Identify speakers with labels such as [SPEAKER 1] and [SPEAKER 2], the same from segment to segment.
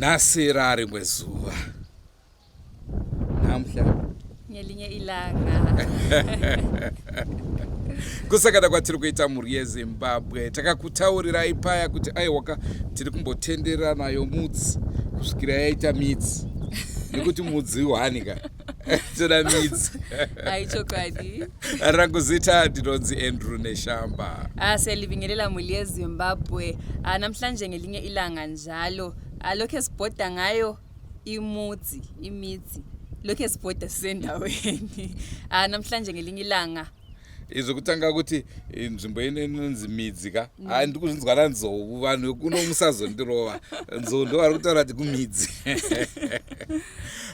[SPEAKER 1] Nhasi rarimwe zuva. Namhla
[SPEAKER 2] ngelinye ilanga.
[SPEAKER 1] Kusakana kwatiri kuita mhuri yeZimbabwe, takakutaurirai paya kuti aiwaka tiri kumbotenderera nayo mudzi kusvikira yaita midzi, nekuti mudzi hwani ka toda midzi.
[SPEAKER 2] Aichokwadi.
[SPEAKER 1] Rangu zita ndinonzi Andrew Neshamba.
[SPEAKER 2] Siyalibingelela mhuri yeZimbabwe. Namhlanje ngelinye ilanga njalo. Lokhu esibhoda ngayo imudzi, imidzi. Lokhu esibhoda sisendaweni. Namhlanje ngelinye ilanga.
[SPEAKER 1] Izvo kutanga kuti nzvimbo ino inonzi midzi ka. Hayi, ndiri kuzvinzwa naNzou, vanhu kuno musazondirova. Nzou ndo vari kutaura kuti kumidzi.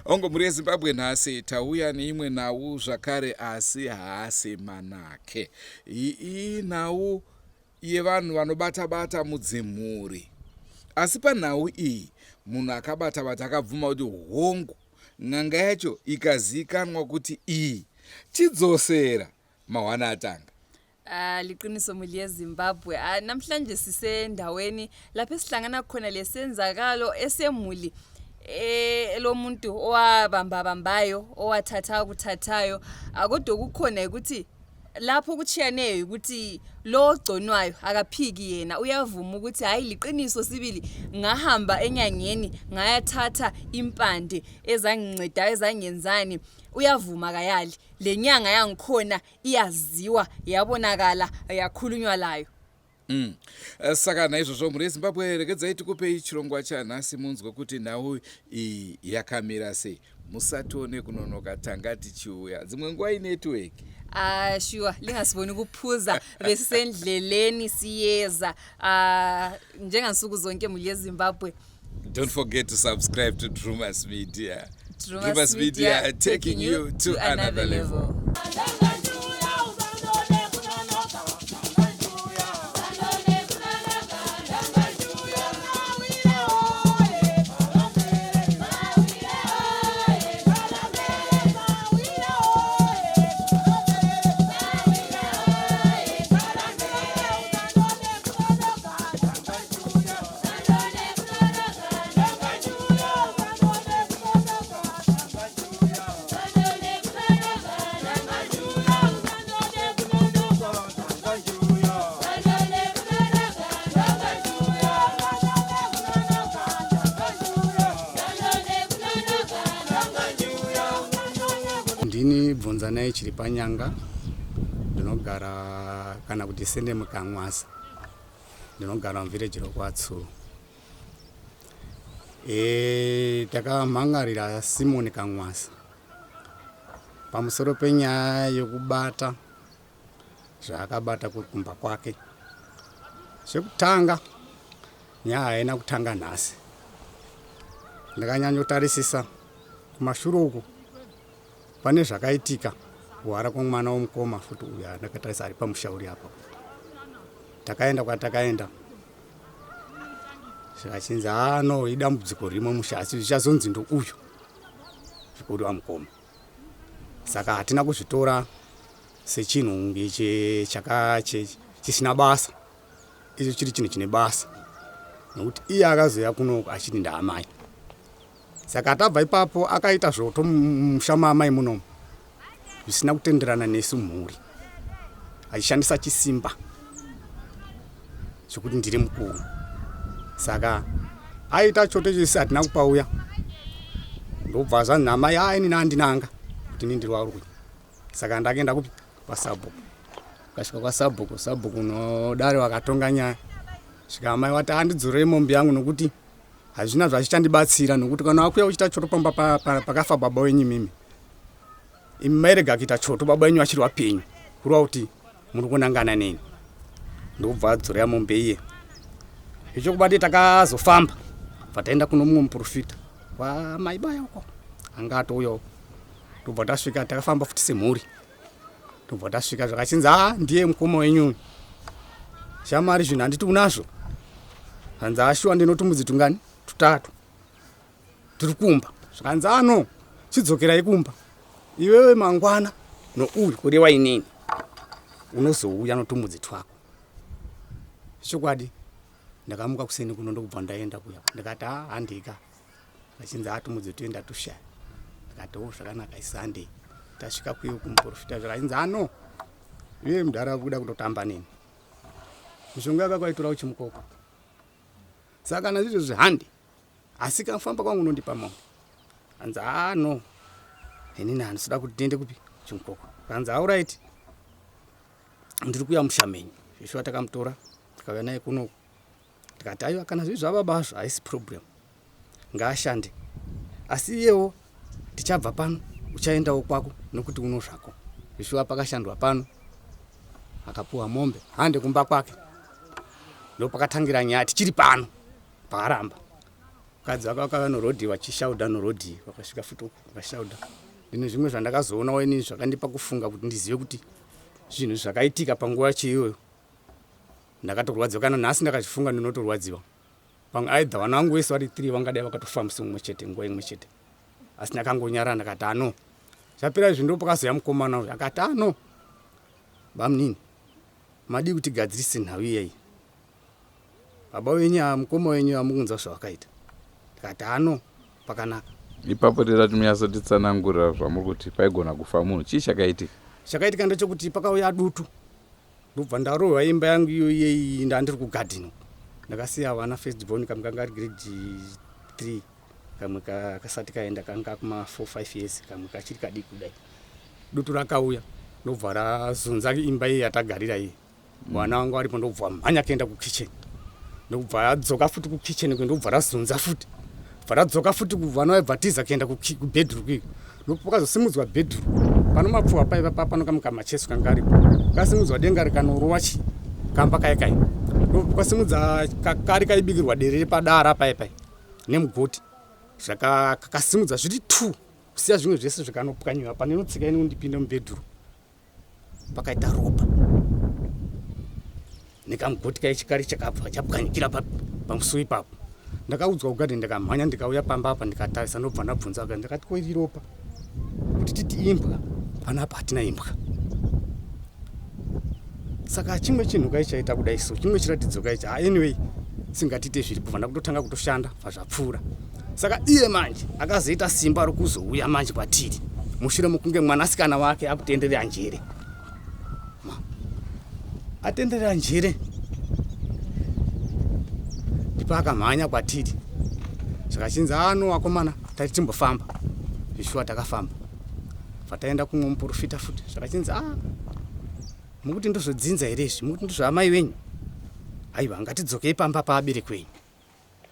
[SPEAKER 1] Ongo mhuri yeZimbabwe, nhasi tauya neimwe nhau zvakare, asi haasi manake. Iyi nhau yevanhu vanobata bata mudzimhuri. Asi panhau iyi munhu akabata bata akabvuma kuti hongu, n'anga yacho ikazikanwa kuti iyi chidzosera mahwana atanga.
[SPEAKER 2] Liqiniso mhuri yeZimbabwe. Namhlanje sisendaweni lapho esihlangana khona lesenzakalo esemuli elomuntu owabambabambayo, owathatha akuthathayo. Kodwa kukhona ukuthi lapho kutshiyaneyo ukuthi lo ogconwayo akaphiki, yena uyavuma ukuthi hayi, liqiniso sibili, ngahamba enyangeni ngayathatha impande ezangincedayo, ezangenzani. Uyavuma kayali le nyanga yangikhona iyaziwa, yabonakala, yakhulunywa layo.
[SPEAKER 1] Saka naizvozvo mhuri yeZimbabwe, regedzai tikupei chirongwa chanhasi munzwe kuti nhau iyi yakamira sei. Musatione kunonoka, tanga tichiuya dzimwe nguva inetwork.
[SPEAKER 2] Sure, lingasiboni kuphuza, besisendleleni siyeza njengansuku zonke mhuri yeZimbabwe.
[SPEAKER 1] Don't forget to subscribe to Drumas Media. Drumas Media, taking you to another level.
[SPEAKER 3] Ndini Bvunzanai chiri panyanga, ndinogara kana kuti sende Mukamwasa, ndinogara muvhireji rokwaTsuro. Takamhan'arira Simon Kamwasa pamusoro penyaya yekubata zvaakabata kumba kwake. Chekutanga, nyaya haina kutanga nhasi. Ndakanyanyotarisisa kumashure uku, pane zvakaitika kuhwara kwemwana womukoma futi uyu andakatarisa ari pamushauri apa. Takaenda kwatakaenda, zvikachinzi haa no, idambudziko rimwe musha, asi zvichazonzi ndouyu zvikuru wamukoma. Saka hatina kuzvitora sechinhu chisina basa, icho chiri chinhu chine basa, nokuti iye akazouya kuno achiti ndaamai. Saka tabva ipapo, akaita zvoto musha maamai munomu zvisina kutenderana nesu mhuri, achishandisa chisimba chekuti ndiri mukuru. Saka aita choto icho, hatina kupauya, ndobva zvanzi namai, a inini handinanga kuti ini ndiri warui. Saka ndakaenda kupi? Kwasabhuku. Ukasvika kwasabhuku, sabhuku nodare wakatonga nyaya. Svika amai wati, andidzorei mombe yangu, nokuti hazvina zvachichandibatsira, nokuti kana wakuya uchiita choto pamba pakafa baba wenyu, imimi imi mairega kuita choto baba wenyu vachiri vapenyu, kureva kuti muri kunangana neni. Ndobva adzorera mombe iye. Ichokubati takazofamba, bva taenda kuno mumwe muprofita kwamaibaya uko anga atouyawo. Ndobva tasvika, takafamba futi semhuri, ndobva tasvika, zvakachinzi, a ndiye mukoma wenyu shamari, zvinhu handiti unazvo? Hanzi, ashuwa, ndinotumudzi tungani? Tutatu tiri kumba. Zvakanzi, ano chidzokerai kumba iwewe mangwana nouyu, kureva inini, unozouya notumudzi twako. Chokwadi ndakamuka kuseni kuno, ndokubva ndaenda kuya, ndikati, a handika. Vachinzi atumudzi toenda toshaya. Ndikati oh zvakanaka iSunday. Tasvika kuye kumuprofita zvakanzi ano. Iye mudhara kuda kutotamba neni. Mishonga yakakaitora kuchimukoko. Saka kana zvizvo zvihandi asi kafamba kwangu unondipa mombe. Hanzi ah no. Inini handisida kuti tiende kupi chimukoko. Hanzi alright. Ndiri kuya musha menyu. Zveshuwa takamutora tikauya naye kuno tikati aiwa kana zviri zvababa hazvo haisi problem ngaashande asi iyewo tichabva pano uchaendawo kwako nokuti uno zvako zvishuwa pakashandwa pano akapuwa mombe hande kumba kwake ndopakatangira nyaya tichiri pano paaramba mukadzi wake vakauya norodhi vachishauda norodhi vakasvika futi uku vakashauda ndine zvimwe zvandakazoonawo inini zvakandipa kufunga kuti ndizive kuti zvinhu zvakaitika panguva yacho iyoyo Ndakatorwadziwa kana nhasi ndakazvifunga ndinotorwadziwa. Pamwe either vana vangu vese vari 3 vangadai vakatofa musi mumwe chete nguva imwe chete. Asi ndakangonyarara ndakati ano. Zvapera izvi ndipo pakazouya mukomana uyu akati ano. Bamunini madii kuti gadzirise nhau iyeyi. Baba wenyu ava mukoma wenyu amukunzwa zvavakaita. Ndikati ano pakanaka.
[SPEAKER 1] Ipapo tida kuti munyatsotitsanangurira zvamuri kuti paigona kufa munhu. Chii chakaitika?
[SPEAKER 3] Chakaitika ndechekuti pakauya dutu Ndobva ndarohwa imba yangu iyo iyeyi ndandiri kugarden uko. Ndakasiya vana first born kamwe kanga kari grade 3 kamwe kasati kaenda kanga kuma 4 5 years kamwe kachiri kadiki kudai. Dutu rakauya ndobva razunza imba iyi yatagarira iyi. Vana vangu varipo ndobva mhanya kuenda kukitchen. Ndobva adzoka futi kukitchen ndobva razunza futi. Bva radzoka futi vana vaibva tiza kuenda kubedroom kuiko. Ndopakazosimudzwa bedroom pano mapfuwa paiva pa pano kamwe kamacheso kanga karipo. Kasimudzwa denga rikanorowa chi kamba kaye kaye. Ndopakasimudza kakari kaibikirwa derere padara paye paye nemugoti. Zvaka kakasimudza zviri two kusiya zvimwe zvese zvikanopwanyiwa pane inotsika ini kundipinda mubedroom. Pakaita ropa nekamugoti kaichikari chakabva chapwanyikira pamusuwo ipapo. Ndakaudzwa kugadheni ndikamhanya ndikauya pamba apa ndikatarisa ndobva ndabvunza vaka ndakati ko iri ropa kuti titi imbwa panapa hatina imbwa saka chimwe chinhu kai chaita kudai so chimwe chiratidzo kai cha anyway singatiite zviripo bva ndakutotanga kutoshanda bva zvapfuura Saka iye manje akazoita simba rokuzouya manje kwatiri mushure mokunge mwanasikana wake akutenderera njere. Atenderera njere ndipo akamhanya kwatiri zvakachinzi ano akomana tati timbofamba zvishuwa takafamba bva taenda kumwe muprofita futi zvakachinzi a ah, mukuti ndozvodzinza here izvi mukuti ndozvaamai venyu aiwa ngatidzokei pamba paabereki wenyu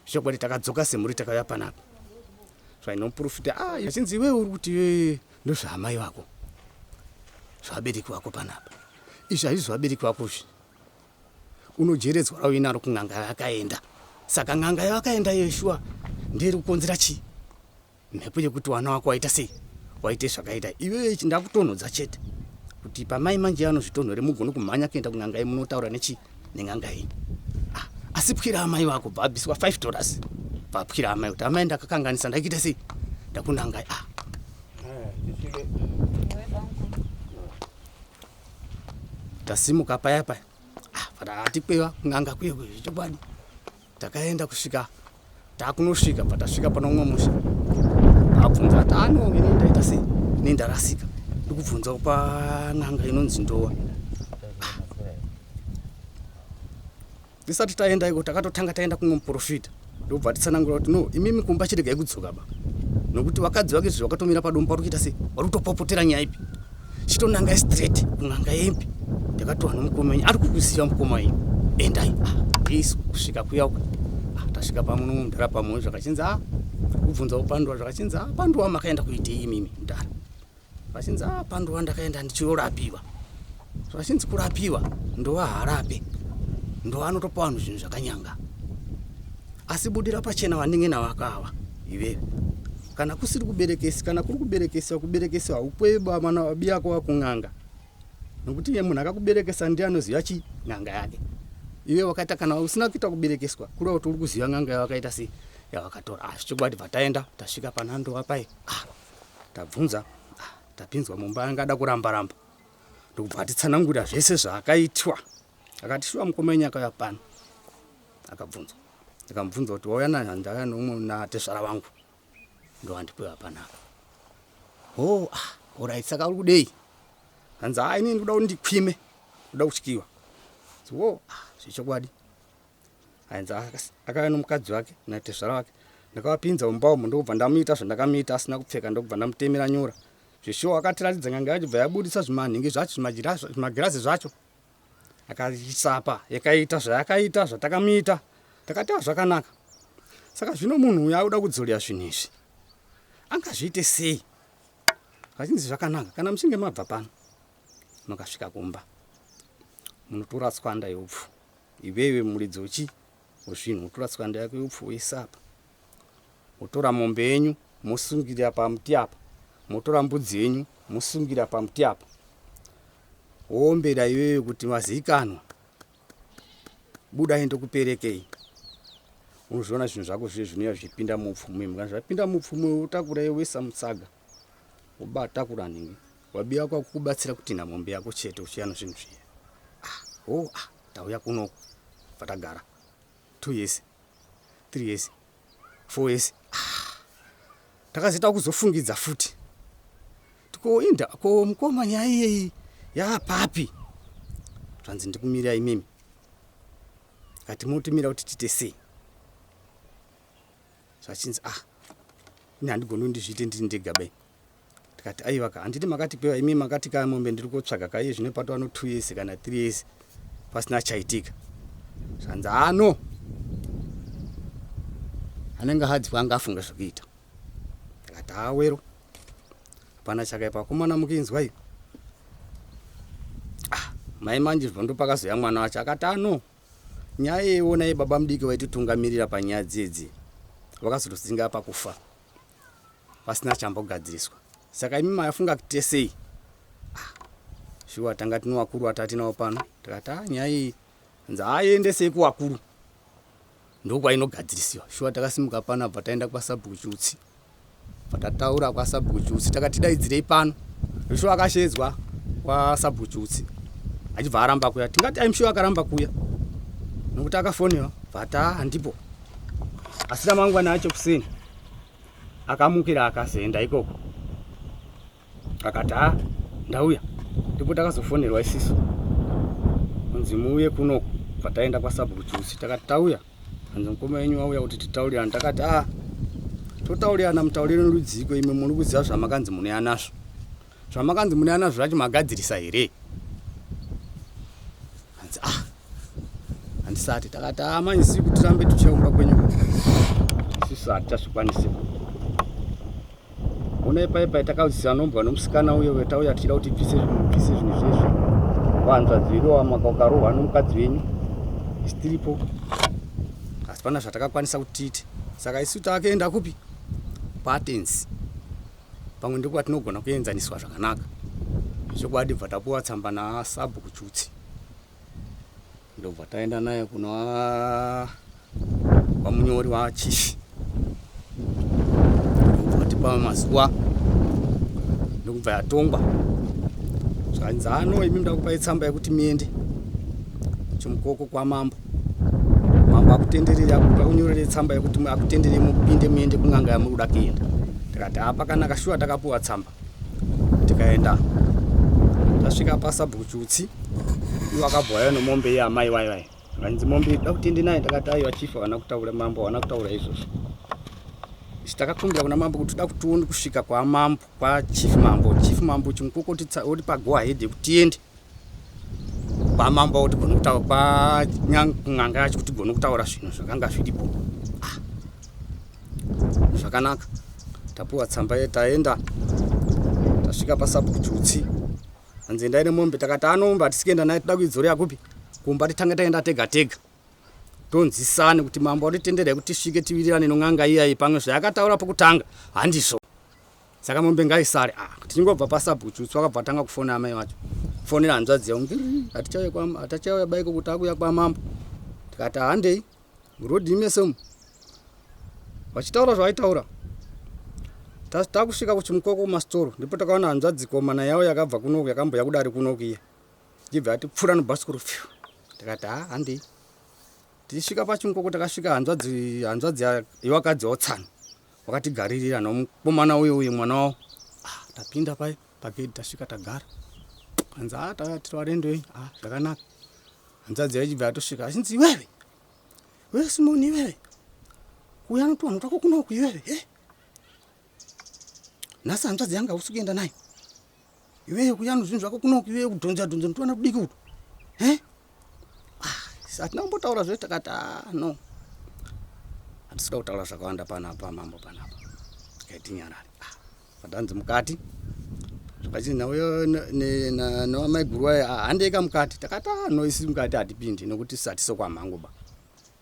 [SPEAKER 3] Chokwadi takadzoka semhuri takauya panapa. Zvainoprofita ah achinzi iwewe uri kuti iwewe ndozvaamai vako. Zvabereki vako panapa. Izvi hazvisi zvabereki vako izvi. Unojeredzwa rauinaro kun'anga yakaenda. Saka n'anga yawakaenda iyo shuwa ndiyo iri kukonzera chii? Mhepo yekuti wana wako waita sei waite zvakaita iwewe ichi ndakutonhodza chete kuti pamai manje anozvitonhore mugone kumhanya kuenda kun'anga iyi munotaura nechi nen'anga iyi ah, asi pwira amai vako bva abviswa 5 dollars bva pwira amai kuti amai ndakakanganisa ndakuita sei ndakunangai ah tasimuka paya paya ah, atikweva kun'anga kuye kuye chokwadi Takaenda kusvika takunosvika patasvika pana umwe musha abvunza ati ano ini ndaita sei ini ndarasika ndikubvunza pan'anga inonzi ndowa ah. tisati taenda iko takatotanga taenda kumwe muprofita ndobva titsanangura kuti no imimi kumba chiregai kudzoka ba nokuti vakadzi vake izvi vakatomira padombo vari kuita sei vari kutopopotera nyaya ipi chitonangai straight kun'anga yembi ndakatowa nomukoma wenyu ari kukuziva mukoma wenyu endai ah, isu kusvika kuya uko ah, tasvika pamwe nomwe mudhara pamwe zvakachinzi a ah, kubvunza upanduwa zvakachinzi a panduwa makaenda kuitei imimi mudhara zvachinzi a panduwa ndakaenda ndichiorapiwa zvachinzi kurapiwa ndowa harape ndowa anotopa vanhu zvinhu zvakanyanga asi budira pachena vanin'ina vako ava ivewe Kana kusiri kuberekesi, kana kuri kuberekesiwa, kuberekesiwa haukwevi ba mwana biyako wakun'anga. Nokuti iye munhu akakuberekesa ndiye anoziva chi n'anga yake. Iwe wakaita kana usina kuita kuberekeswa, kureva kuti uri kuziva n'anga yawakaita sei yawakatora. Ah, chokwadi bva taenda tasvika pana Ndowa paye. Ah, tabvunza, ah, tapinzwa mumba anga ada kuramba ramba. Ndokubva atitsanangurira zvese zvaakaitwa. Akati shuwa mukoma wenyu akauya pano. Akabvunzwa. Ndikamubvunza kuti wauya nani? Ndauya noumwe natezvara vangu. Ndowandipiwa panapa. Oh, ah, alright, saka uri kudei? Hanzi haa inini ndikuda kuti ndikwime, ndoda kutyiwa. Wo, ah, zvechokwadi. Hanzi akauya nomukadzi wake natezvara wake. Ndakavapinza mumba umu ndokubva ndamuita zvandakamuita asina kupfeka ndokubva ndamutemera nyora. Zveshuwa akatiratidza n'anga yacho bva yabudisa zvimanhingi zvacho zvimagirazi zvacho. Akaisapa yakaita zvayakaita zvatakamuita. Takati ah zvakanaka. Saka zvino munhu uyu akuda kudzorera zvinhu izvi. Angazviite sei? Vachinzi zvakanaka kana muchinge mabva pano makasvika kumba munotora tswanda yeupfu iwewe muridzi wechi wezvinhu wotora tswanda yako yeupfu woisa apa wotora mombe yenyu mosungira pamuti apa motora mbudzi yenyu mosungira pamuti apa woombera iwewe kuti maziikanwa budai ndokuperekei unozviona zvinhu zvako zviye zvinouya zvichipinda mupfumwe imo kana zvapinda mupfumwe wotakura iwe woisa mutsaga wobatakura nhingi wabiya kwako kubatsira kutinha mombe yako chete uchiya nozvinhu zviya ah, oh, ah, tauya kunoku patagara 2 years 3 years 4 years ah, takazoita kuzofungidza futi tiko inda ko mukoma nyaya iyeyi yaapapi zvanzi ndikumira imimi kati motimira kuti tiite sei zvachinzi ah ini handigoni ndizviite ndiri ndega bai tikati aiwa ka handiti makati kwewa imi makati ka mombe ndiri kotsvaga kaiye zvino patova no 2 years kana 3 years pasina chaitika zvanzi ano anenge hadzi anga afunga zvekuita tikati awero hapana chakaipa akomana mukuinzwa iyo ah, mai manje ndopakazoya mwana wacho akati ano nyaya yeiona yebaba mudiki vaititungamirira panyaya dzedzi vakazotosinga pakufa pasina chambogadziriswa saka imi mafunga kuite sei ah, shuwa tanga tino vakuru vatatinawo pano tikati ah, nyaya iyi nzi aendesei kuvakuru ndokwainogadzirisiwa shuwa takasimuka pano abva taenda kwasabhuku Chiutsi bva tataura kwasabhuku Chiutsi takati daidzirei pano shuwa akashedzwa kwasabhuku Chiutsi achibva aramba kuya tingati aimshuwa akaramba kuya nokuti akafonewa bvata handipo asi ramangwana acho kuseni akamukira akazoenda ikoko akati ha ndauya ndipo takazofonerwa isisu kunzi muuye kunoku bva taenda kwasabhuku Chiutsi takati tauya hanzi mukoma wenyu wauya kuti titaurirane takati a totaurirana mutauriro nerudziko imi muri kuziva zvamakanzi munouya nazvo zvamakanzi munouya nazvo zvacho magadzirisa here hanzi ah handisati takati ah manyisi kuti tirambe tichiumba kwenyu isusu hatichazvikwanisi Ona ipai pai takaudzisa nombwa nomusikana uyo wetauya tichida kuti bvise bvise zvinhu zvezvi vanzvadzi vedu wamaka ukarohwa nomukadzi wenyu isu tiripo asi pana zvatakakwanisa kuti tiite saka isu takaenda kupi kwatenzi pamwe ndokwatinogona kuenzaniswa zvakanaka zvechokwadi bva tapuwa tsamba nasabhuku Chutsi ndobva taenda naye kuna kwamunyori wachief ndobva tipa mazuva ndokubva yatongwa zvanzi ano imi ndakupai tsamba yekuti muende chimukoko kwamambo mambo akutenderere akunyorere tsamba yekuti akutenderere mupinde muende kun'anga yamuri kuda kuenda tikati apa kanaka shuwa takapuwa tsamba tikaenda tasvika pasabhuku Chiutsi iwo akabva waya nomombe iye amai vai vai akanzi mombe da kuti tiende naye takati aiwa chief havana kutaura mambo havana kutaura izvozvo isu takakumbira kuna mambo kuti toda kuti tione kusvika kwamambo kwachief mambo chief mambo chimukoko otipa go ahead yekuti tiende kwamambo kuti tigone kutaura kwan'anga yacho kuti tigone kutaura zvinhu zvakanga zviripo ah, zvakanaka tapuwa tsamba ye taenda tasvika pasabhuku Chiutsi hanzi endai nemombe takati anombe hatisi kuenda naye toda kuidzorera kupi kumba titange taenda tega tega tonzisane kuti mambo watitendera kuti tisvike tiwirirane non'anga iyayi pamwe zvayakataura pokutanga handizvo saka mombe ngaisare ah, tichingobva pasabhuku Chiutsi wakabva tanga kufona amai vacho kufonera hanzvadzi yavo hatichauya baiko kuti akuya kwamambo tikati handei murodhi mese umu vachitaura zvavaitaura takusvika kuchimukoko kumasitoro ndipo takaona hanzvadzi komana yavo yakabva kunoku yakamboya kudari kunoku iya ichibva yatipfuura nebhasikoro pfiu tikati ha handei tichisvika pachimukoko takasvika hanzvadzi hanzvadzi yewakadzi watsano Wakatigaririra nomukomana uyo uye mwana wavo. Ah, tapinda pai pagedhi tasvika tagara. Hanzi ah tauya tiri varendo venyu. Ah zvakanaka. Hanzvadzi yaichibva yatosvika achinzi iwewe. Iwewe Simoni iwewe. Uya notuvanhu twako kunoku iwewe. Eh? Nhasi hanzvadzi yangu hausi kuenda nayo. Iwewe kuya nozvinhu zvako kunoku iwewe kudhonza dhonza notuvana tudiki utu. Eh? Ah, hatina kumbotaura zve takati ah no. Hatisi kuda kutaura zvakawanda panapa mambo panapa. Tinyarare. Ah, patanzi mukati. Zvakachinzi nauyo newamaiguru waye ah, handei mukati. Takati ah no isi mukati hatipindi nekuti hatisi kwamhango ba.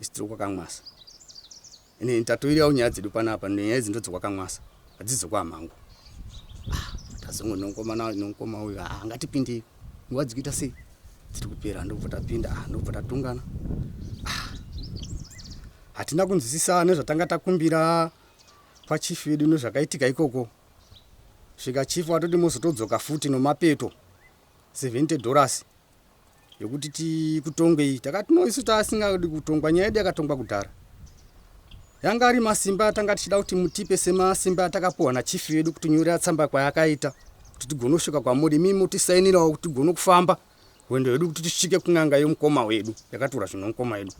[SPEAKER 3] Isi tiri kwakamwasa. Ini tatoirawo nyaya dzedu panapa nenyaya idzi ndodzokwakang'wasa hadzisi dzokwamhangu. Ah, tazongo nomukomana nomukoma uyu ah, ngatipindei nguva dzikuita sei dziri kupera ndobva tapinda ah, ndobva tatungana ah, hatina kunzwisisa nezvatanga takumbira kwachief vedu nezvakaitika ikoko svika chief watoti mozotodzoka futi nomapeto 70 dollars yekuti tikutongei takati no isu taasingadi kutongwa nyaya yedu yakatongwa kudhara yanga ari masimba atanga tichida kuti mutipe semasimba atakapuwa nachief vedu kutinyorera tsamba kwayakaita kuti tigone kusvika kwamuri imi motisainirawo kuti tigone kufamba rwendo rwedu kuti tisvike kun'anga yomukoma wedu yakatora zvinhu nomukoma wedu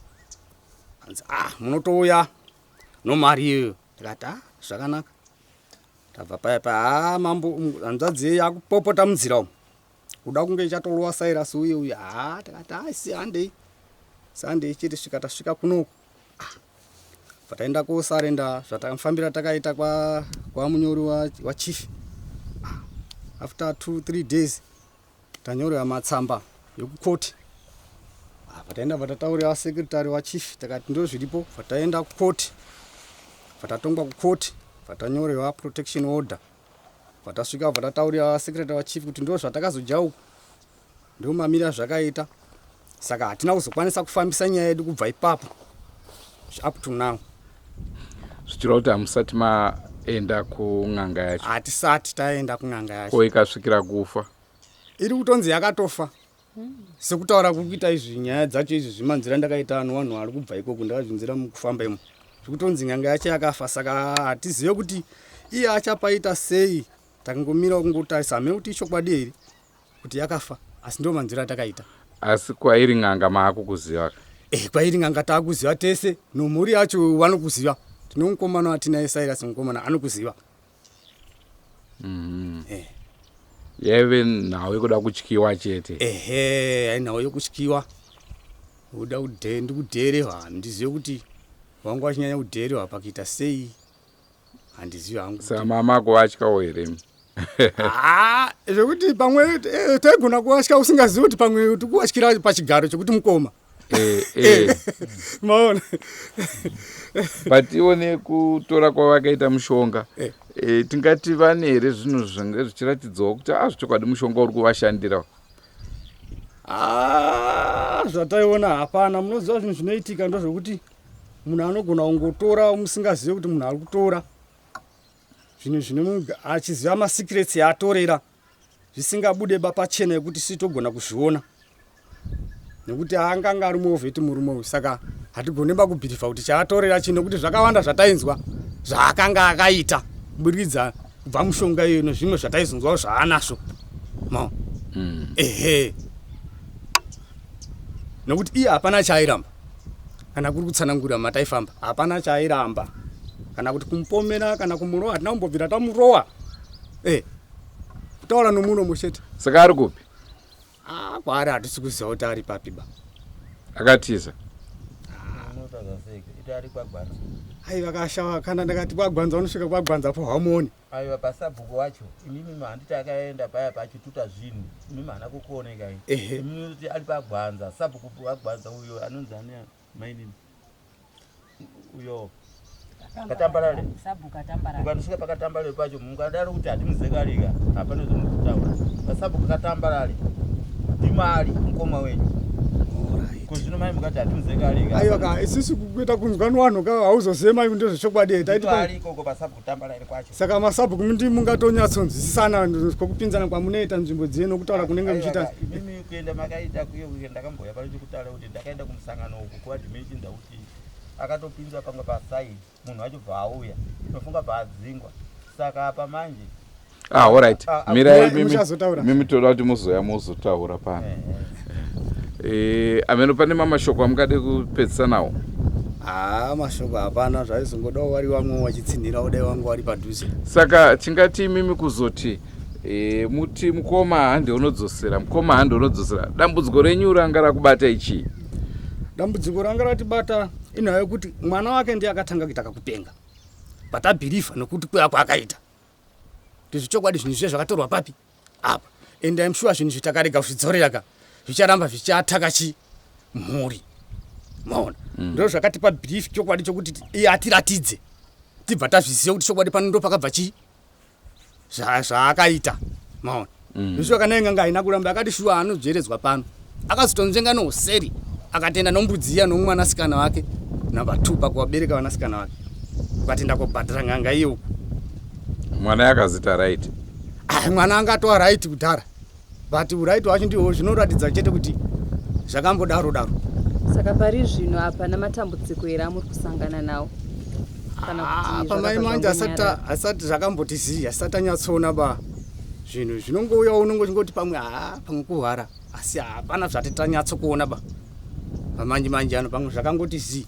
[SPEAKER 3] hanzi ah munotouya nomari iyoyo ndikati ah zvakanaka tabva paya paya ah mambo hanzvadzi yeyo yakupopota munzira umu kuda kunge ichatorowa Cyrus uye uye haa takati haa si handei sandei chete svika tasvika kunoku ah, pataenda kosarenda zvatakafambira takaita kwa, kwa munyori wachief wa ah, after 2 3 days tanyorera matsamba yekukoti ah, pataenda patataurira secretary wachief takati ndo zviripo pataenda kukoti patatongwa kukoti patanyorewa protection order Patasvika bva tataurira secretary wachief kuti ndo zvatakazodya uku ndo mamira zvakaita saka hatina kuzokwanisa kufambisa nyaya yedu kubva ipapo up to now.
[SPEAKER 1] Zvichireva kuti hamusati maenda kun'anga yacho?
[SPEAKER 3] Hatisati taenda kun'anga yacho.
[SPEAKER 1] Ko ikasvikira kufa?
[SPEAKER 3] Iri kutonzi yakatofa. Sekutaura kuri kuita izvi nyaya dzacho izvi zvimanzira ndakaita ano vanhu vari kubva ikoko ndakazvinzira mukufamba imo zvikutonzi n'anga yacho yakafa saka hatizive kuti iye achapaita sei takangomira kungotarisa hamene kuti ichokwadi here kuti yakafa asi ndo manzwiro atakaita
[SPEAKER 1] asi kwairi n'anga maakukuziva ka
[SPEAKER 3] eh kwairi n'anga taakuziva tese nomhuri yacho vanokuziva tine mukomana watinaye Cyrus mukomana anokuziva
[SPEAKER 1] mm -hmm. eh. Yaive nhau yekuda kutyiwa chete.
[SPEAKER 3] Ehe, yai nhau yekutyiwa. Kuda ndikudheererwa handizive kuti wangu wachinyanya kudheererwa pakuita sei handizivi hangu.
[SPEAKER 1] Saka mama ako vatyawo here?
[SPEAKER 3] Ah, zvekuti pamwe eh, taigona kuvatya usingazivi kuti pamwe tikuvatyira pachigaro chekuti mukoma.
[SPEAKER 1] Eh, eh.
[SPEAKER 3] Maona.
[SPEAKER 1] But iwo nekutora kwavakaita mushonga
[SPEAKER 3] eh.
[SPEAKER 1] Eh, tingati vane here zvinhu zvinge zvichiratidzawo kuti ah zvechokwadi mushonga uri kuvashandira?
[SPEAKER 3] Ah, zvataiona hapana. Munoziva zvinhu zvinoitika ndozvekuti munhu anogona kungotora musingazive kuti munhu ari kutora zvinhu zvine achiziva masecrets yaatorera zvisingabude ba pachena yekuti si togona kuzviona nekuti anganga ari muovheti murume uyu saka hatigone ba kubhirivha kuti chaatorera chii nekuti zvakawanda zvatainzwa zvaakanga akaita kuburikidza kubva mushonga iyoyo nezvimwe zvataizonzwawo zvaanazvo ma mm. ehe nekuti iye hapana chaairamba kana kuri kutsanangurira mataifamba hapana chaairamba kana kuti kumupomera kana kumurowa hatina kumbobvira tamurowa eh kutaura nomuromo chete
[SPEAKER 1] saka ari kupi
[SPEAKER 3] ah kwaari hatisi kuziva kuti ari papi ba
[SPEAKER 1] akatiza
[SPEAKER 3] aiva kashawa kana ndakati kwagwanza unosvika kwagwanza po hamuoni
[SPEAKER 4] aiwa pasabhuku wacho imimi handiti akaenda paya pachituta zvinhu imimi haana kukuonekai imimi kuti ari pagwanza sabhuku pagwanza uyo anonzi ani mainini uyo katambarare mukandosvika pakatambarare pacho mukadaro kuti hatimuzekarika hapana zvomutaura pasabhuku katambarare ndimari mukoma wenyu kuzvino mai mukati hatimuzekarika
[SPEAKER 3] aiwa ka isusu kuita kunzwa nwanhu ka hauzozive mai ndezvechokwadi here taiti
[SPEAKER 4] ari ikoko pasabhuku tambarare kwacho
[SPEAKER 3] saka masabhuku ndi mungatonyatsonzwisisana kwokupinzana kwamunoita nzvimbo dziye nokutaura kunenge muchiita
[SPEAKER 4] imimi kuenda makaita kuye kuye ndakambouya pano chikutaura kuti ndakaenda kumusangano uku kuadimechinza kuti Akatopinzwa pamwe pasaidi munhu wacho bva auya nofunga bva adzingwa saka apa manje
[SPEAKER 1] Ah, alright.
[SPEAKER 4] Ah, ah,
[SPEAKER 1] Mirai
[SPEAKER 3] ah,
[SPEAKER 1] mimi.
[SPEAKER 3] muchazotaura.
[SPEAKER 1] Mimi toda kuti muzoya muzotaura pano. Eh, ameno pane mamashoko amungade kupedzisa nawo.
[SPEAKER 3] Haa mashoko hapana zvaizongodawo vari vamwe vachitsinhirawo dai vangu vari padhuze.
[SPEAKER 1] Saka tingati imimi kuzoti e, muti mukoma hande unodzosera mukoma hande unodzosera dambudziko renyu ranga rakubata ichii?
[SPEAKER 3] Dambudziko ranga ratibata inhau yekuti mwana wake ndiye akatanga kuita kakupenga but abhilivha nokuti kuya kwaakaita kuti zvechokwadi zvinhu zviye zvakatorwa papi apa and im sure zvinhu zvitakarega kuzvidzorera ka zvicharamba zvichiataka chi mhuri maona mm. ndo zvakatipa belief chokwadi chokuti iye atiratidze tibva tazviziva kuti chokwadi pano ndo pakabva chii zvaakaita maona mm. Zvishuwa kana inganga haina kuramba akati shuwa anodzveredzwa pano akazotonzvenga nouseri akatenda nombudzi iya nomwanasikana wake number two pakuvabereka vanasikana vake ukatenda kobhadhara n'anga iye uku
[SPEAKER 1] mwana yakazita right
[SPEAKER 3] ah, mwana angatova right kudhara but uright wacho ndihwo zvinoratidza chete kuti zvakambodaro daro
[SPEAKER 2] Saka pari zvino hapana matambudziko here amuri kusangana nawo? Kana kuti
[SPEAKER 3] Ah, pamai
[SPEAKER 2] zvakabva
[SPEAKER 3] manje
[SPEAKER 2] zvangonyarara?
[SPEAKER 3] asati zvakamboti zii asati anyatsoona ba zvinhu zvinongouyawo unonge uchingoti pamwe haa pamwe kuhwara asi hapana zvati tanyatsokuona ba pamanje manje ano pamwe zvakangoti zii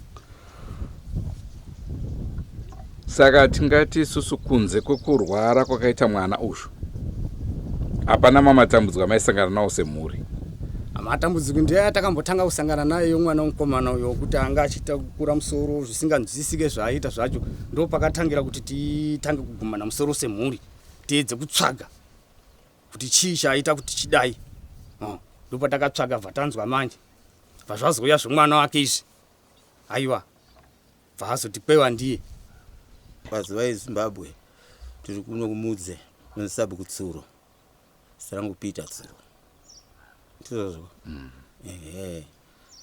[SPEAKER 1] Saka tingati isusu kunze kwekurwara kwakaita mwana uyu hapana mamatambudziko amaisangana nawo semhuri?
[SPEAKER 3] Matambudziko ndiye atakambotanga kusangana naye yomwana wemukomana uyo wekuti anga achiita kukura musoro zvisinganzwisisike zvaaita zvacho ndo pakatangira kuti titange kugumana musoro semhuri tiedze kutsvaga kuti chii chaita kuti chidai oh, ndopatakatsvaga bva tanzwa manje bva zvazouya zvemwana wake izvi aiwa bva azoti kwewa ndiye
[SPEAKER 4] Pazuva eZimbabwe tiri kuno kumudze nesabhuku Tsuro zita rangu Peter Tsuro ndizvozvo mm. Ehe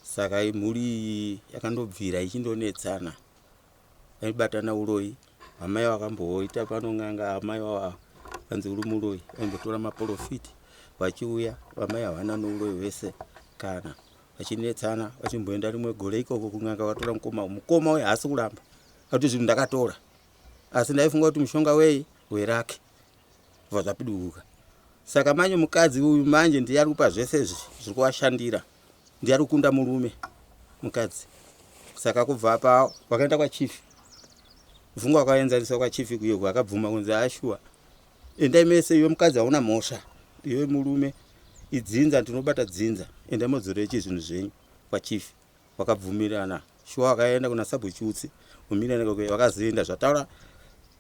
[SPEAKER 4] saka imhuri iyi yakandobvira ichindonetsana vaibatana uroyi amai vakamboita pano n'anga amai vava vanzi uri muroyi vaimbotora maporofiti vachiuya vamai havana nouroyi hwese kana vachinetsana vachimboenda rimwe gore ikoko kun'anga vatora mukoma mukoma uyo haasi kuramba akuti zvinhu ndakatora asi ndaifunga kuti mushonga wei werake bva zvapiduka saka manje mukadzi uyu manje ndiye ari kupa zvese izvi zviri kuvashandira ndiye ari kukunda murume mukadzi saka kubva apa vakaenda kwachief mfunga wakaenzaniswa kwachief kuyo akabvuma kunzi ashuwa Endai mese iwe mukadzi hauna mhosva iwe murume idzinza ndinobata dzinza endai modzorere chi zvinhu zvenyu kwachief vakabvumirana shuwa vakaenda kuna sabhuchiutsi umirana ikoko vakazoenda zvataura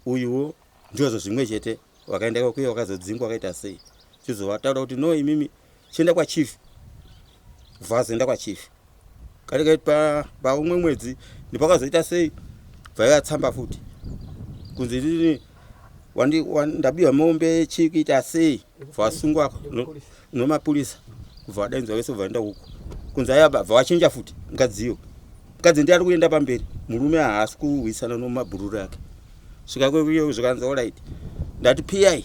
[SPEAKER 4] uyuwo ndizvo zvimwe chete vakaenda ikoko vakazodzingwa vakaita sei chizovataura kuti no imimi chienda kwachief vazoenda kwachief kare paumwe mwedzi ndipakazoita sei bvaiva tsamba futi kunzi inini ndabiwa mombe chii kuita sei bvasungwa nomapurisa kubva vadainzwa vese bva vaenda uko kunzi aya bva vachinja futi mukadziyo mukadzi ndiye ari kuenda pamberi murume haasi kuhwisana nomabhururu ake svika kwekuyo zvikanzi orit ndati piyai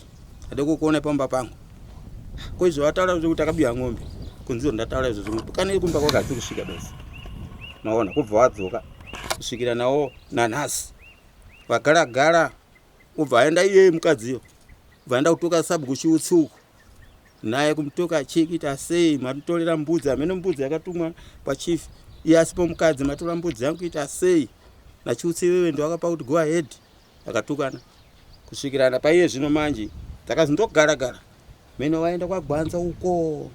[SPEAKER 4] ade kukuona pamba pangu ko izvo vataura zvekuti akabiwa ng'ombe kunziwo ndataura izvo zvimwe kana iri kumba kwake hasi kusvika basi maona kubva wadzoka kusvikira nawo nanhasi vagara gara ubva aenda iyeye mukadziyo ubva aenda kutoka sabhuku chiutsi uku naye kumutoka chii kuita sei matitorera mbudzi hameno mbudzi yakatumwa kwachief iye asipo mukadzi matora mbudzi yangu kuita sei nachiutsi iwewe ndiwakapa kuti go ahead Takatukana kusvikirana paiye zvino manje takazondogara gara mene waenda kwagwanza uko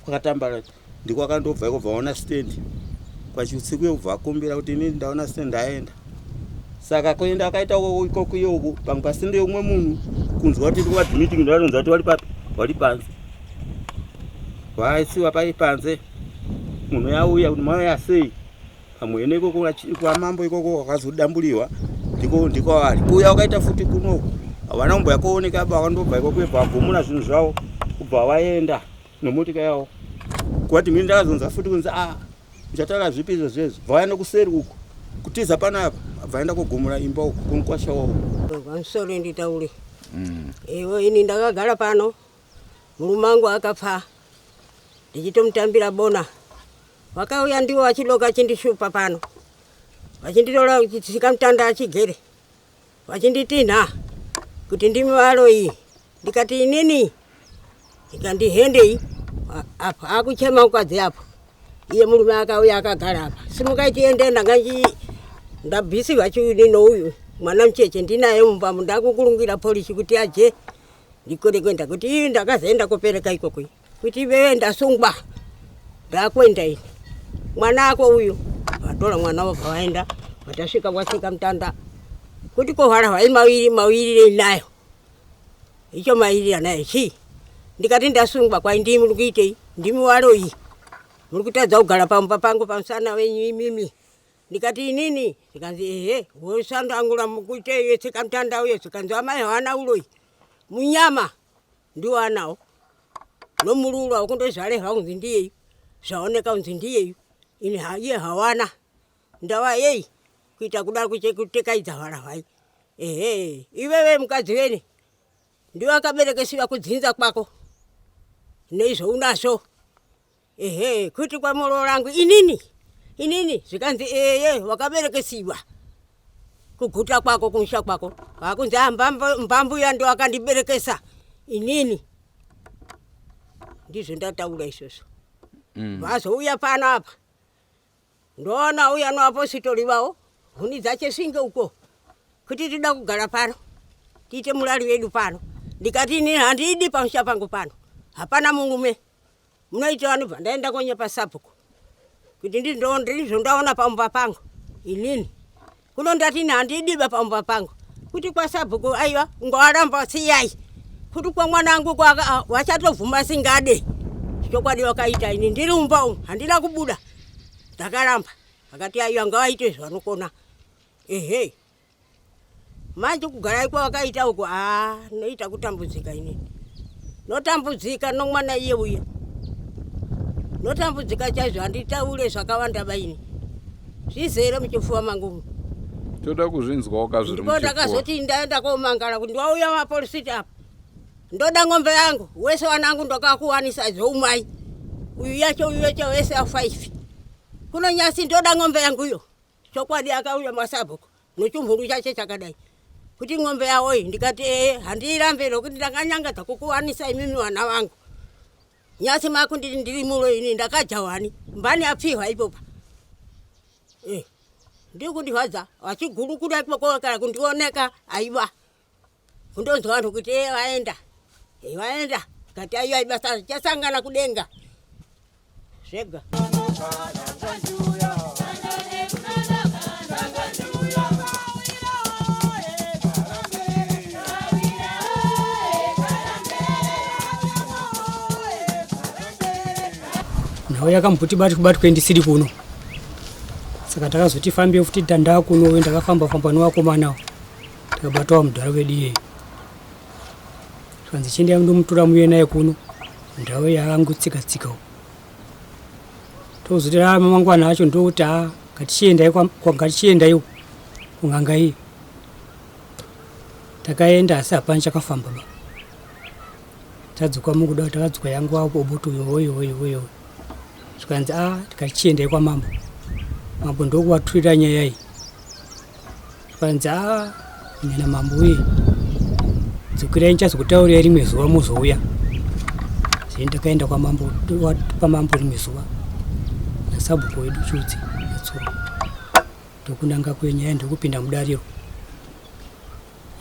[SPEAKER 4] kwakatambara ndiko akandobva iko bvaona stand kwachiutsi kuye kubva akumbira kuti ini ndaona stand ndaenda saka kuenda akaita ikoko iye uku pamwe pasinde umwe munhu kunzwa kuti ndikuva meeting ndavanonzwa kuti wari papi wari panze vaisiwa pai panze munhu yauya kuti mauya sei Pamwe ikoko kwamambo ikoko wakazodambuliwa ndiko ndiko vari kuuya wakaita futi kunoku havana kumboya kuoneka ba vakandobva ikoko bva vagumura zvinhu zvavo kubva vaenda nomotika yavo kwati mini ndakazonzwa futi kunzi a ah, ndichataura zvipi izvo zvezvo bva vaenda kuseri uku kutiza panapa bva vaenda kugumura imba uku kumukwasha wavo
[SPEAKER 5] pamusoro nditaure mm. iwe ini ndakagara pano murume wangu akafa ndichitomutambira bona Vakauya ndivo vachiloka chindishupa pano. Vachinditora chitsika mutanda achigere vachinditinha kuti ndimi varoyi. Ndikati inini ikandihendei apa akuchema mukadzi apo iye murume akauya akagara apa simukai tiende ndanga ndabvisirwa chiuni nouyu mwana mucheche ndinaye mumba ndakukurungira polisi kuti aje ndikone kuenda kuti ii ndakazoenda kopereka ikoko kuti ivewe ndasungwa ndakuenda ini mwana ako uyu vatora mwana wobva vaenda vatasvika kwasika mutanda kuti kohwara hwai mawiri mawirire nayo icho mairira nayo chii ndikati ndasungwa kwai ndimi muri kuitei ndimi waroyi muri kutadza kugara pamba pangu pamusana wenyu imimi ndikati inini ndikanzi ehe wosandangura mukuitei tsika mutanda uyo zikanzi amai hawana uroyi munyama ndiwo anawo nomurura wokundozvarehwa kunzi ndiyeyu zvaoneka kunzi ndiyeyu ini iye hawana ndava yei kuita kuda kutekaidza hwara hwai ehe iveve mukadzi vene ndiwe akaberekesiwa kudzinza kwako neizvo unazvo ehe kuti kwamuro rangu inini inini zvikanzi eye wakaberekesiwa kuguta kwako kumusha kwako vakunzi ah, mbambuya ndo akandiberekesa inini ndizvo ndataura izvozvo mm. vazouya pano apa Ndoona uya noapositori vawo huni dzache svinge uko kuti tida kugara pano tiite murari wedu pano ndikati ini handidi pamusha pangu pano hapana murume munoita vanobva ndaenda konyepa sabhuku kuti ndizvo ndaona pamumba pangu inini kuno ndati ini handidiba pamumba pangu kuti kwasabhuku aiwa ungawaramba siyai kuti kwamwanangu wachatobvuma singade chokwadi wakaita ini ndiri mumba umu handina kubuda ndakaramba akati aiwa ngawaite zvavanokona ehe manje kugara ikwa wakaita uku a noita kutambudzika inini notambudzika nomwana iye uye notambudzika chaizvo handitaure zvakawanda baini zvizere muchifuva mangu
[SPEAKER 1] toda kuzvinzwawo ka zviri
[SPEAKER 5] ndipo ndakazoti ndaenda komangara kuti wauya mapolisiti apa ndoda ng'ombe yangu wese wanangu ndakakuwanisa zvoumai uyu yacho uyu yacho wese afaifi kuno nyasi ndoda ng'ombe yangu iyo chokwadi akauya masabhuku nochumhuru chache chakadai kuti ng'ombe yawo iyi ndikati ee handiirambe nokuti ndakanyangadza kukuwanisa imimi vana vangu nyasi makunditi ndiri mulo ini ndakajawani mbani apfihwa ipopa eh, ndiri kundirwadza vachigurukura ikoko kana kundioneka aiwa kundonzwa vanhu kuti e vaenda e vaenda kati aiwa ibasa richasangana kudenga zvega
[SPEAKER 6] nhau yakamboti batwe batwe ndisiri kuno saka takazoti fambe futi tandaa kuno ndakafamba famba nevakomanawo tikabatawo mudhara wedu iyeye zvikanzi chiendai ndomutora muye naye kuno ndau yakangotsika tsikawo tozoti a mangwana acho ndokuti a ngatichiendai ngatichiendaiwo kun'anga iyi takaenda asi hapana chakafamba ba tadzoka mukuda takadzoka yangu apo oboto yoyo yoyo yoyo zvikanzi a tikachiendai kwamambo mambo ndokuvaturira nyaya iyi Zvikanzi a nyana mambo uye dzokerai ndichazokutaurirai rimwe zuva mozouya. Zvino ndakaenda kwamambo pamambo rimwe zuva nasabhuku wedu Chutsi naTsuro ndokunanga kwenyaya ndokupinda mudariro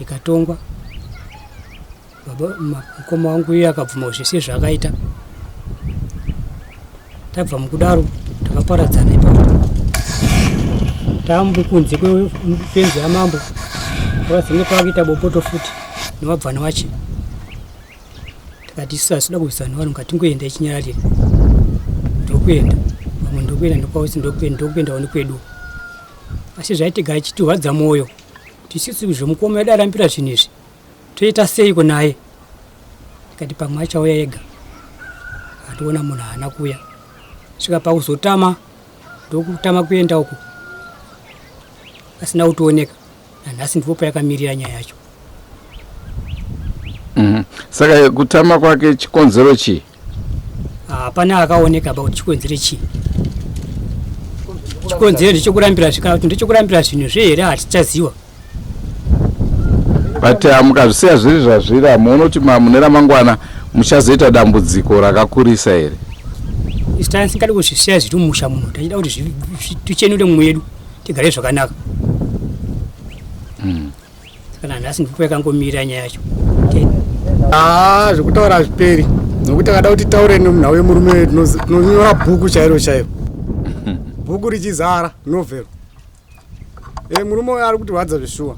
[SPEAKER 6] ikatongwa baba mukoma wangu iye akabvuma zvese zvaakaita tabva mukudaro takaparadzana ipapo tambu kunze kwefenzi yamambo vakazenge pakuita bopoto futi nevabvana vache tikati isu asida kuisa vanhu vanhu ngatingoenda ichinyararira ndokuenda vamwe ndokuenda ndokwausi ndokuendawo nekwedu asi zvaitigara chitirwadza mwoyo kuti isusu zvemukoma yedu arambira zvinhu izvi toita seiko naye ndikati pamwe achauya ega andiona munhu haana kuuya svika pakuzotama ndokutama kuenda uko asina kutooneka nanhasi ndipo payakamirira nyaya yacho
[SPEAKER 1] mm. Saka kutama kwake chikonzero chii?
[SPEAKER 6] Hapana akaoneka ba kuti chikonzero chii. Chikonzero ndechekurambira kana kuti ndechekurambira zvinhu zve here hatichaziwa.
[SPEAKER 1] But mukazvisiya zviri zvazviri hamuoni kuti mune ramangwana muchazoita dambudziko rakakurisa here?
[SPEAKER 6] Isu tasingadi kuzvisiya zviri mumusha muno, tachida kuti tichenure mumwe yedu tigare zvakanaka. Saka nanhasi ndipo yakangomira nyaya yacho.
[SPEAKER 3] Ah, zvekutaura hazviperi nokuti akada kuti taure nemunhau yemurume tinonyora bhuku chairo chairo bhuku richizara novel e, murume uyo ari kutirwadza zveshuwa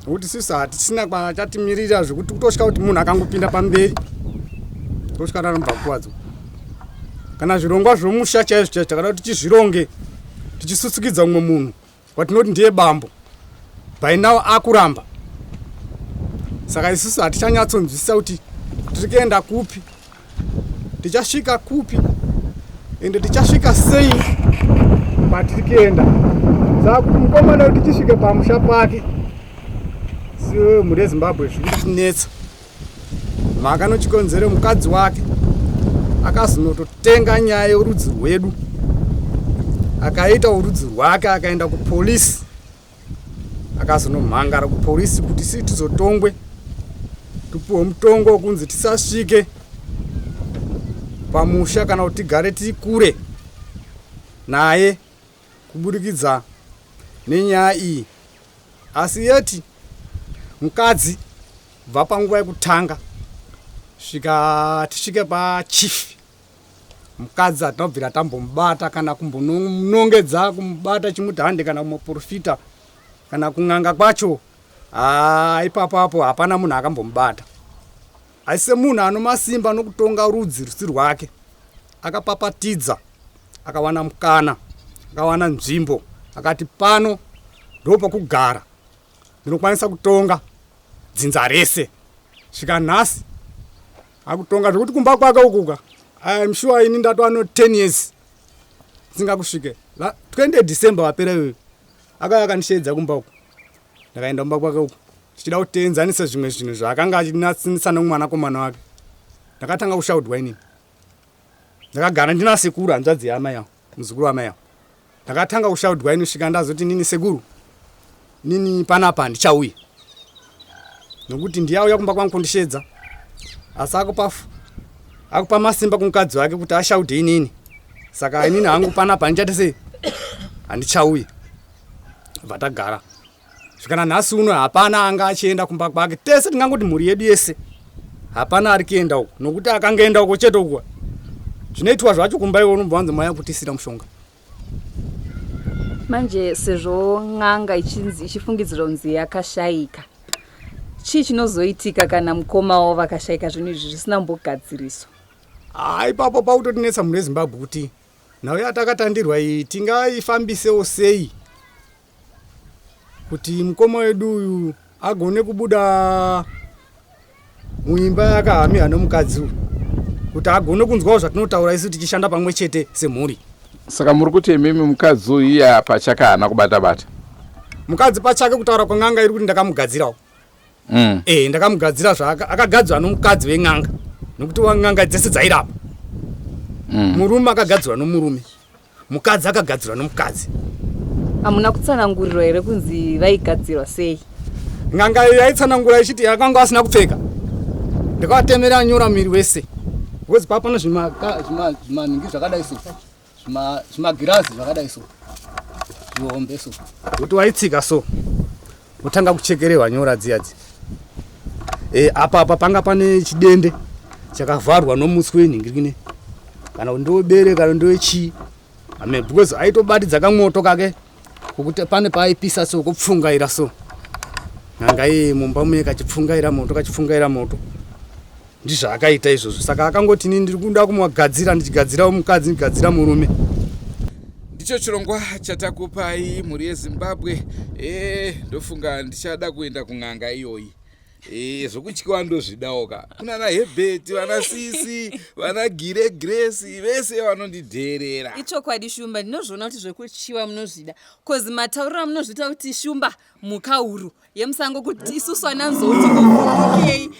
[SPEAKER 3] nokuti sisu hatisina kwachatimirira zvekuti kutosvika kuti munhu akangopinda pamberi tosvika ranobva kuwadzwa kana zvirongwa zvomusha chaizvo chaizvo takada kuti tichizvironge tichisusukidza mumwe munhu watinoti ndiye bambo by now akuramba saka isusu hatichanyatsonzwisisa kuti tiri kuenda kupi tichasvika kupi ende tichasvika sei kwatiri kuenda saka kuti mukomana kuti tisvike pamusha pake mhuri yezimbabwe zviri kutinetsa Mhaka nochikonzero mukadzi wake akazonototenga nyaya yorudzi rwedu akaita urudzi rwake akaenda kupolisi akazonomhangara kupolisi kuti si tizotongwe tipuwe mutongo wekunzi tisasvike pamusha kana kuti tigare tiri kure naye kuburikidza nenyaya iyi asi yeti mukadzi Kubva panguva yekutanga svika tisvike pachief mukadzi hatina kubvira tambomubata kana kumbonongedza kumubata chimuti hande kana kumuprofita kana kun'anga kwacho haa ipapo apo hapana munhu akambomubata asi semunhu anomasimba nokutonga rudzi rusi rwake akapapatidza akawana mukana akawana nzvimbo akati pano ndopokugara ndinokwanisa kutonga dzinza rese svika nhasi akutonga zvekuti kumba kwake ukuka im sure ini ndatova no 10 years singakusvike 20 december wapera iyoyo akauya akandisheedza kumba uku ndakaenda kumba kwake uku tichida kuteenzanisa zvimwe zvinhu zvaakanga achinatsinisa nomwanakomana wake ndakatanga kushaudwa inini ndakagara ndina sekuru hanzvadzi yaamai avo muzukuru wamai avo ndakatanga kushaudwa ini svika ndazoti nini sekuru nini panapa handichauyi nokuti ndiye auya kumba kwangu kundishedza asi akupa akupa masimba kumukadzi wake kuti ashaude inini saka inini hangu panapa handichati sei handichauyi bva tagara Zvikana nhasi uno hapana anga achienda kumba kwake. Tese tingangoti mhuri yedu yese hapana ari kuenda uko nokuti akangoenda uko chete uko zvinoitwa zvacho kumba iwe unobva wanzi maya kutisira mushonga.
[SPEAKER 2] Manje sezvo n'anga ichinzi ichifungidzirwa kunzi yakashaika chii chinozoitika kana mukoma wavo vakashaika zvinhu izvi zvisina kumbogadziriswa?
[SPEAKER 3] Haa ipapo pakutotinetsa mhuri yeZimbabwe kuti nhau yatakatandirwa iyi tingaifambisewo sei kuti mukoma wedu uyu agone kubuda muimba yakahamiha nomukadzi uyu kuti agone kunzwawo zvatinotaura isu tichishanda pamwe chete semhuri.
[SPEAKER 1] Saka muri kuti imimi mukadzi uyu iye pachake haana kubata bata?
[SPEAKER 3] Mukadzi pachake kutaura kwen'anga iri kuti ndakamugadzirawo. Eh, ndakamugadzira zvaaka akagadzirwa nomukadzi wen'anga nokuti wan'anga dzese dzairapa. Murume akagadzirwa nomurume. Mukadzi akagadzirwa nomukadzi.
[SPEAKER 2] Hamuna kutsanangurirwa here kunzi vaigadzirwa sei?
[SPEAKER 3] N'anga iyi yaitsanangura ichiti yakanga asina kupfeka. Ndakavatemera nyora muviri wese. Because papa pane zvimanhingi zvakadai so. Zvimagirazi zvakadai so. Zvihombe so. Kuti waitsika so. Wotanga kuchekerehwa nyora dziya dziya. E, apa apa panga pane chidende chakavharwa nomuswe nhingirikine kana kuti ndowebere kana ndowechii amen because aitobatidza kamwoto kake kokuti pane paaipisa so kopfungaira so n'anga iyi mumba muye kachipfungaira moto kachipfungaira moto ndizvaakaita izvozvo saka akangoti ini ndiri kuda kumugadzira ndichigadzirawo mukadzi ndigadzira murume
[SPEAKER 1] ndicho chirongwa chatakupai mhuri yezimbabwe e, ndofunga ndichada kuenda kun'anga iyoyi e, zvokutyiwa ndozvidawo ka kuna na hebheti vana sisi vana gire grace vese vanondidheerera
[SPEAKER 2] ichokwadi shumba ndinozviona kuti zvekutyiwa munozvida bcause matauriro amunozviita kuti shumba mhuka huru yemusango kuti isusu ana nzou tikuvhundukei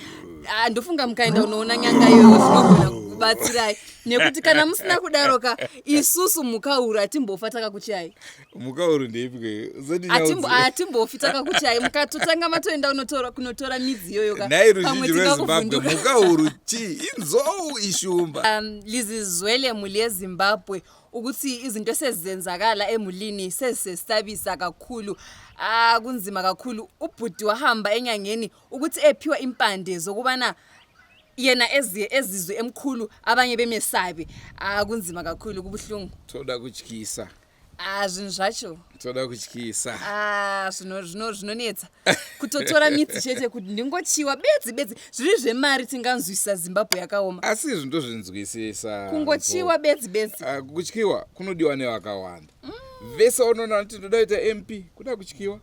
[SPEAKER 2] ah, ndofunga mukaenda unoona nyanga iyoyo zvinogona kukubatsirai Nekuti kana musina kudaroka isusu mhuka huru hatimbofa takakuchiyai.
[SPEAKER 1] Mhuka huru ndeipi?
[SPEAKER 2] Hatimbofi takakuchiyai. Mukatotanga matoenda kunotora midzi iyoyo ka.
[SPEAKER 1] Nhai
[SPEAKER 2] Pamwe
[SPEAKER 1] ruzhinji rweZimbabwe,
[SPEAKER 2] tingakuvhunduka.
[SPEAKER 1] mhuka huru chii? Inzou, ishumba?
[SPEAKER 2] Lizizwele muli yeZimbabwe ukuthi izinto esezenzakala emulini sezisesabisa kakhulu. Ah, kunzima kakhulu. Ubhuti wahamba enyangeni ukuthi ephiwa impande zokubana yena eziye ezizwe emkhulu, abanye bemesabe. Ah, kunzima kakhulu, kubuhlungu.
[SPEAKER 1] Toda kutyisa.
[SPEAKER 2] Ah, zvinhu zvacho.
[SPEAKER 1] Toda kutyisa.
[SPEAKER 2] Ah, zvinonetsa kutotora midzi chete kuti ndingochiwa bedzi bedzi. Zviri zvemari tinganzwisa, Zimbabwe yakaoma.
[SPEAKER 1] Asi izvi ndozvinzwisisa.
[SPEAKER 2] Kungochiwa bedzi bedzi.
[SPEAKER 1] Ah, kutyiwa kunodiwa nevakawanda vese. Unoona kuti ndoda kuita MP, kuda kutyiwa.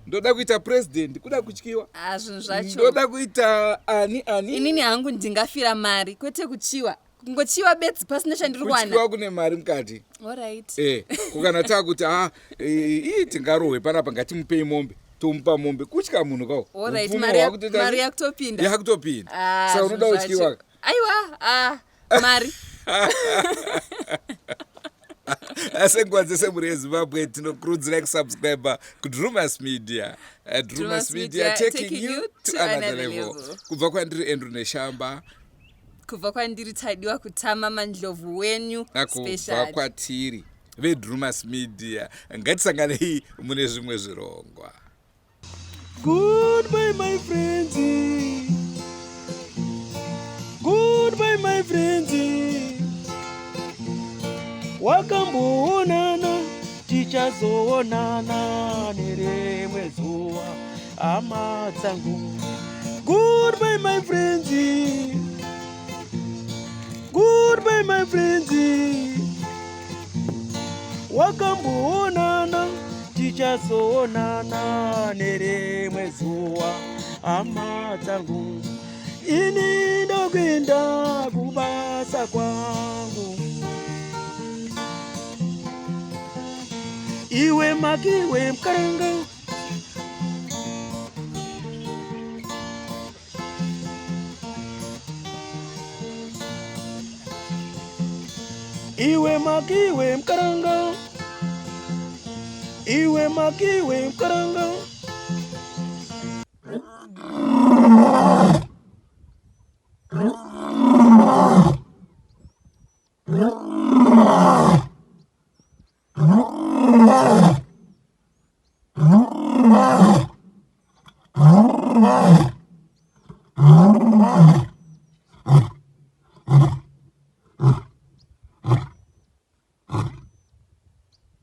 [SPEAKER 1] Ndoda kuita president, kuda kutyiwa.
[SPEAKER 2] Ah, zvinhu zvacho.
[SPEAKER 1] Ndoda kuita ani ani.
[SPEAKER 2] Inini hangu ndingafira mari kwete kuchiwa. Kungochiwa bedzi pasina chandiri kuwana.
[SPEAKER 1] Kutyiwa kune mari mukati.
[SPEAKER 2] Alright.
[SPEAKER 1] Kukana taakuti a ii tingarohwe panapa, ngatimupei mombe, tomupa mombe, kutya munhu kawo.
[SPEAKER 2] Alright,
[SPEAKER 1] Upfumi
[SPEAKER 2] mari
[SPEAKER 1] hwakutoita
[SPEAKER 2] mari yakutopinda.
[SPEAKER 1] Yakutopinda.
[SPEAKER 2] Ah,
[SPEAKER 1] Saka unoda
[SPEAKER 2] zvinhu
[SPEAKER 1] kutyiwa.
[SPEAKER 2] zvacho. Aiwa, ah, mari.
[SPEAKER 1] Senguva dzese, mhuri yeZimbabwe, tinokurudzirai kusubscribe kuDrumas Media. Drumas
[SPEAKER 2] Drumas
[SPEAKER 1] Media,
[SPEAKER 2] Media,
[SPEAKER 1] taking you to another level. Kubva kwandiri Andrew Neshamba.
[SPEAKER 2] Kubva kwandiri Tadiwa Kutama Mandlovu wenyu.
[SPEAKER 1] Nakubva
[SPEAKER 2] Special.
[SPEAKER 1] kwatiri veDrumas Media, ngatisanganei mune zvimwe zvirongwa.
[SPEAKER 7] Goodbye, my friends. Goodbye, my friends. Wakamboonana, tichazoonana nerimwe zuva, hama dzangu. Goodbye, my friends. Goodbye, my friends. Wakamboonana, tichazoonana nerimwe zuva, hama dzangu. Ini ndokuenda kubasa kwangu. Iwe makiwe mukaranga. Iwe makiwe mukaranga, iwe makiwe mukaranga.